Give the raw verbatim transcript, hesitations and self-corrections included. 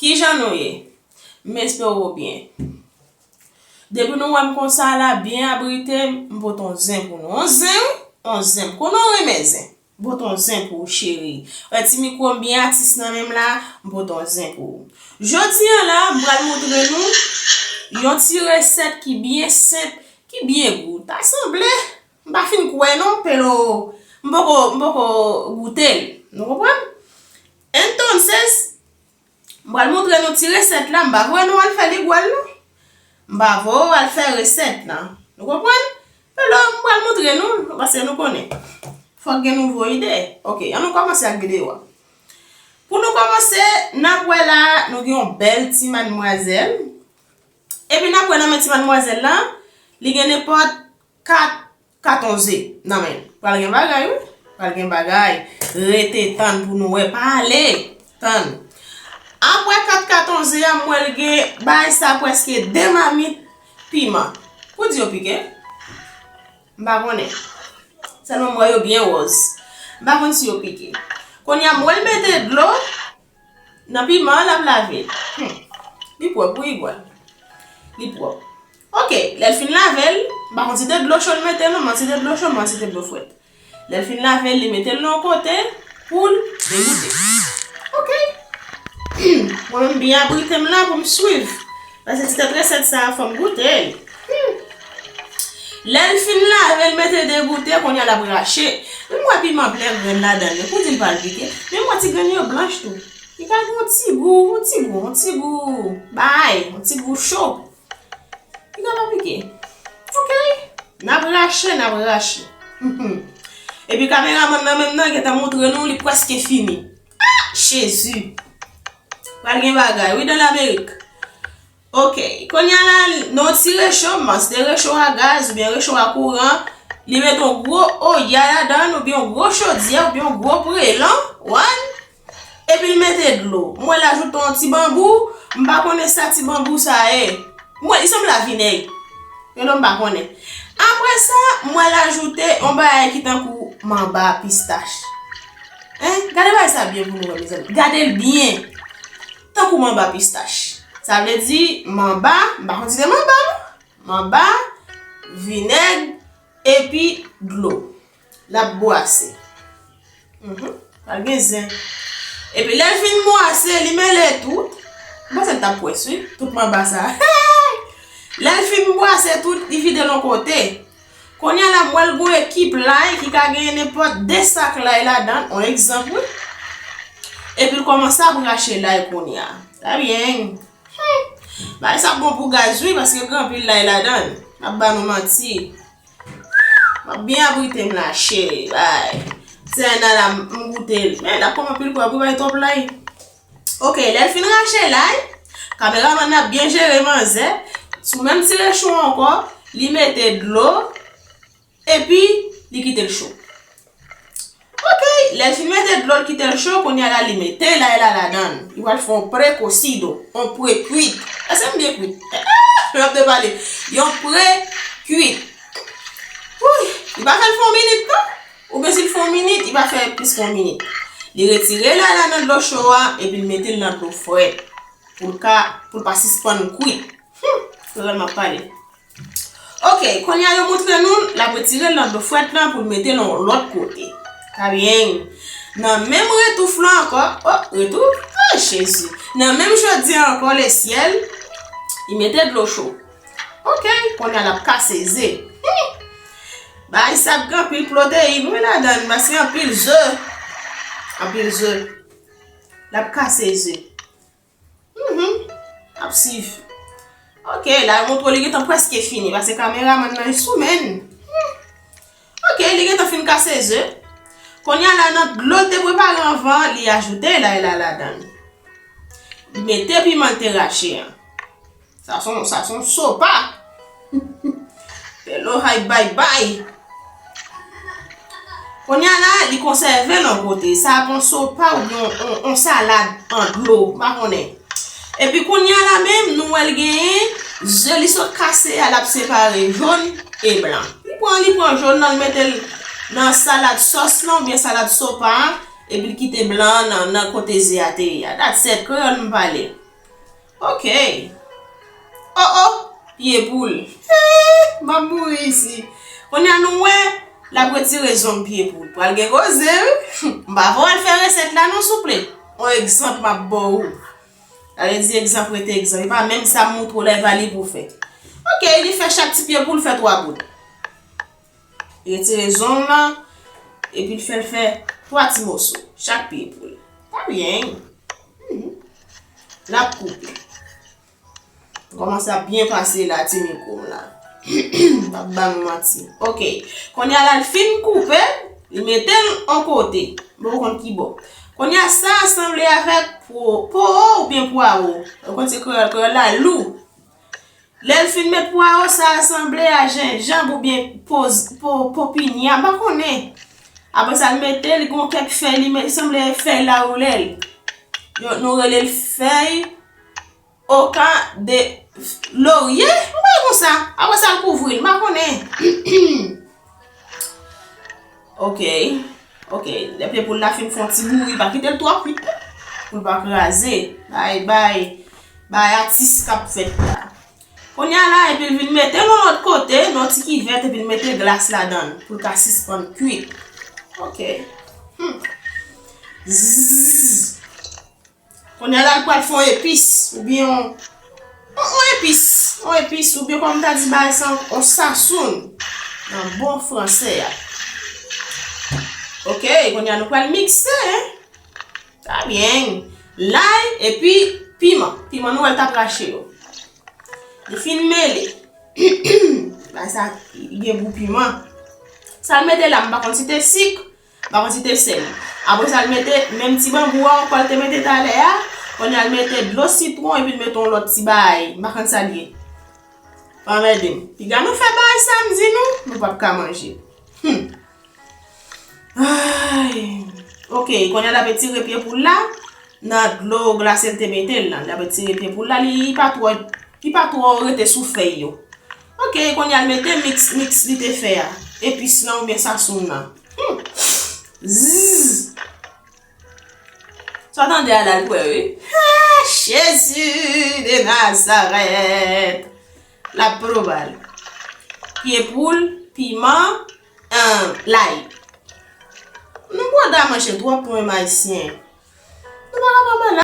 Kijan nou ye? M espere w byen. Depi nou wè m konsa la, byen abrite, m pote yon zen pou nou. Yon zen, wi, yon zen. M konnen w renmen zen. M pote yon zen pou ou, cheri. Wè ti mikwo m byen atis nan men m la, m pote yon zen pou ou. Jodi a la, m pral montre nou yon ti resèt ki byen senp, ki byen gou. Ta sanble, m pa fin kwè non, pero m poko, m poko goute l. Nou konprann? Entonces, m pral montre nou ti resèt la, m pa voye nou al fè li gwòl non. M pa voye w al fè resèt la. Nou konprann? Pero m pral montre nou, paske nou konnen. Fòk gen nouvo ide. Ok, ann nou kòmanse ak videyo a. Pou nou kòmanse, n ap wè la, nou gen yon bèl ti madmwazèl. Epi n ap wè nan men ti madmwazèl la, li gen nenpòt kat katon ze nan men l. Pral gen bagay, wi. Pral gen bagay. Rete tann pou nou wè. Pa ale. Tann. Apre kat katon ze a, m wè l gen bagay sa prèske de mamit piman. Pou di yo pike? M pa konnen. Sèlman m wè yo byen wòz. M pa konn si yo pike. Kounye a, m wè l mete dlo nan piman an, l ap lave l. Hmm. Li pwòp, wi, Igwal. Li pwòp. Ok, lè l fin lave l, m pa konn si te dlo cho l mete non, m panse te dlo cho, m panse te dlo frèt. Lè l fin lave l, li mete l nan yon kote pou l degoute. Ok. Mwen menm byen abrite m la pou m swiv. Paske ti tèt resèt sa a, fò m goute l. Hmm. Lè l fin lave l, mete degoute, kounye a l ap rache. M wè piman plè grenn ladan l, pou di l pa l pike. Men m wè ti grenn yo blanch tou. Li ka gen yon ti gou, yon ti gou, yon ti gou bay, yon ti gou cho. Li ka pa pike. Ok. N ap rache, n ap rache. Epi kameramann nan menm nan gentan montre nou li prèske fini. Ah, Jezi! Pral gen bagay, wi, dans l'Amérique. Ok, kounye a la, nan yon ti recho, m panse se recho a gaz oubyen recho a kouran, li met yon gwo oya ladan l oubyen yon gwo chodyè oubyen yon gwo prelan, one, epi l mete dlo. M wè l ajoute yon ti banbou, m pa konnen sa ti banbou sa ye. M wè li sanble a vinèg. Yo non m pa konnen. Apre sa, m wè l ajoute yon bagay ki tankou manba pistach. Hein? Gade bagay sa byen pou nou wè, mezanmi. Gade l byen. Tankou manba pistach. Sa vle di manba, m pa konn si se manba non. Manba, vinèg, epi dlo. L ap bwase. Mhm. Pral gen zen. Epi lè l fin bwase, li mele tout. M panse l t ap pwès, wi. Tout manba sa. Lè l fin bwase tout, li vide l yon kote. Kounye a la, m wè l gon ekip lay ki ka genyen nenpòt de sak lay ladan l, yon egzanp, wi. Epi l kòmanse ap rache lay kounye a. Sa byen. Hmm. Bagay sa bon pou gaz, wi, paske gen anpil lay ladan l. M ap ba nou manti. M ap byen abrite m la, cheri. Bay. Zen nan la, m goute l. Men, l ap kòm anpil pwa, pou bay twòp lay. Ok, lè l fin rache lay, kameramann nan ap byen jere manzè. Sou menm ti recho ankò, li mete dlo, epi li kite l cho. Ok, lè l fin mete dlo, l kite l cho, kounye a la, li mete lay la ladan l. Li pral fè yon pre-cocido, yon pre-kwit. Èske m byen kwit? Jan m te pale. Yon pre-kwit. Wouy, li pa fè l fè yon minit, non? Oubyen si l fè yon minit, li pa fè plis ke yon minit. Li retire lay la nan dlo cho a, epi l mete l nan dlo frèt. Pou l ka, pou l pa sispann kwit. Hmm, se sa m ap pale. Ok, kounye a yo montre nou, l ap retire l nan dlo frèt lan pou l mete l yon lòt kote. Sa byen. Nan menm retouf lan ankò, oh, retouf, oh, Jezi. Nan menm jodi a ankò, lesyèl, li mete dlo cho. Ok, kounye a l ap kase ze. Hmm. Bagay sa ap gen anpil pwoteyin, wi, ladan l, paske anpil ze. Anpil ze. L ap kase ze. Mhm. Ap swiv. Ok, la, montre li gentan prèske fini, paske kameramann nan sou men. Hmm. Ok, li gentan fin kase ze. Kounye a la, nan dlo l te prepare anvan, li ajoute lay la ladan l. Li mete piman l te rache an. Sa se yon, sa se yon sopa. Pelo hay bay bay. Kounye a la, li konsève l yon kote. Sa ap yon sopa oubyen yon, yon, yon salad an dlo, m pa konnen. Epi kounye a la menm, nou wè l genyen ze li sot kase a, l ap separe jòn e blan. Li pran, li pran jòn nan, li mete l nan salad sòs lan oubyen salad sopa a, epi l kite blan an nan, nan kote ze a te ye a. That's it, kreyòl m pale. Ok. Oh, oh, pye poul. Hii, m ap mouri isi. Kounye a nou wè, l ap retire zong pye poul. Pral gen koze, wi. M pa vle w al fè resèt la, non, souple. On egzanp m ap ba w. Sa vle di egzanp rete egzanp. E pa menm sa m montre w la, e pa li pou fè. Ok, li fè chak ti pye poul fè twa bout. Li retire zong lan, epi l fè l fè twa ti moso, chak pye poul. Trè byen. Mhm. L ap koupe. Kòmanse ap byen pase la, ti mikwo m la. M p ap ba nou manti. Ok. Kounye a la, l fin koupe, li mete l yon kote. Bon, ou konn ki bò. Kounye a, sa a sanble avèk po, po oubyen pwawo. Ou konn se kreyòl, kreyòl la lou. Lè l fin met pwawo, sa a sanble a jenjanm oubyen poz, po, popinya, m pa konnen. Apre sa, l mete, li gon kèk fèy, li met, sanble fèy lawlèl. Yo, nou rele l fèy oka de lorye, yon bagay konsa. Apre sa, l kouvri l, m pa konnen. Ok, ok. Lè pye poul la fin fè yon ti bouri, pa kite l twò kwit pou l pa kraze. Bay, bay, bay atis k ap fèt la. Kounye a la, epi l vin mete l yon lòt kote, nan ti kivèt, epi l mete glas ladan l pou l ka sispann kwit. Ok. Hmm. Zzz. Kounye a la, l pral fè yon epis, oubyen yon, yon, yon epis, yon epis, oubyen kòm m ta di bagay sa, yon sasoun, nan bon fransè a. Ok, kounye a nou pral mikse, hein. Trè byen. Lay epi piman. Piman nou wè l t ap rache yo. Li fin mele. Bagay sa gen gou piman. Sa l mete la, m pa konn si te sik, m pa konn si te sèl. Apre sa, l mete menm ti banbou a ankò l te mete talè a. Kounye a, l mete dlo sitwon epi l mete yon lòt ti bagay. M pa konn sa l ye. Pa anmède m. Piga nou fè bagay sa m di nou, nou p ap ka manje. Hmm. Ay. Ok, kounye a l ap etire pye poul la nan dlo glase l te mete l lan. L ap etire pye poul la, li pa twò, li pa twò rete sou fèy yo. Ok, kounye a l mete miks, miks li te fè a. Epis lan oubyen sasoun nan. Hmm. Zzz. Sa w tande a la, l kwè, wi. Ah, Jezi de Nazarèt. L ap pran bal. Pye poul, piman, eh, lay. Nou pran da manje twòp, nou menm Ayisyen. Nou pa ka pran bal.